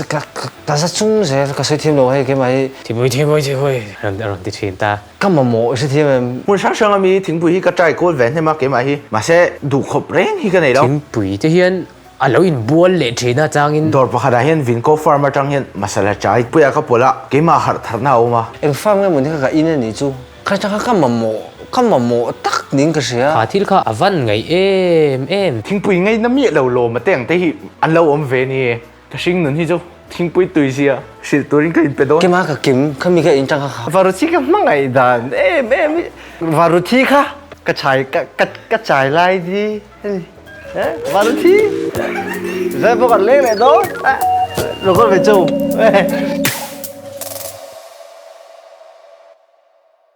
ka ka za chung zel ka sawi thiam lo hei keimah hi. Thingpui thingpui thingpui a rawn ti thin ta. Ka mamawh i hrethiam em? Hmun hrang hrang ami thingpui hi ka try kual ve hnem a keimah hi mahse duhkhawp reng hi ka nei lo. Thingpui te hian a lo inbual leh thin a changin. Dawr pakhatah hian Vinco farm atang hian masala chai puia ka pawlh a, keimah harh tharna a awm a. Eng farm nge mawni kha ka in a nih chu? Kha atanga ka mamawh, ka mamawh tak niin ka hria. Kha thil kha a van ngaih em em. Thingpui ngaihna miah lo lawm a te ang te hi an lo awm ve ni. Ka hring nun hi chu thingpui tui zia hrilh turin ka inpe dawn. Kima ka kim, khami ka in tang kha. Varuthi ka hmangaih dan em em hi. Varuthi kha ka chai ka ka ka chai lai di ani. Varuthi. Zai bawk an leng leh dawn. Lo kal ve chu.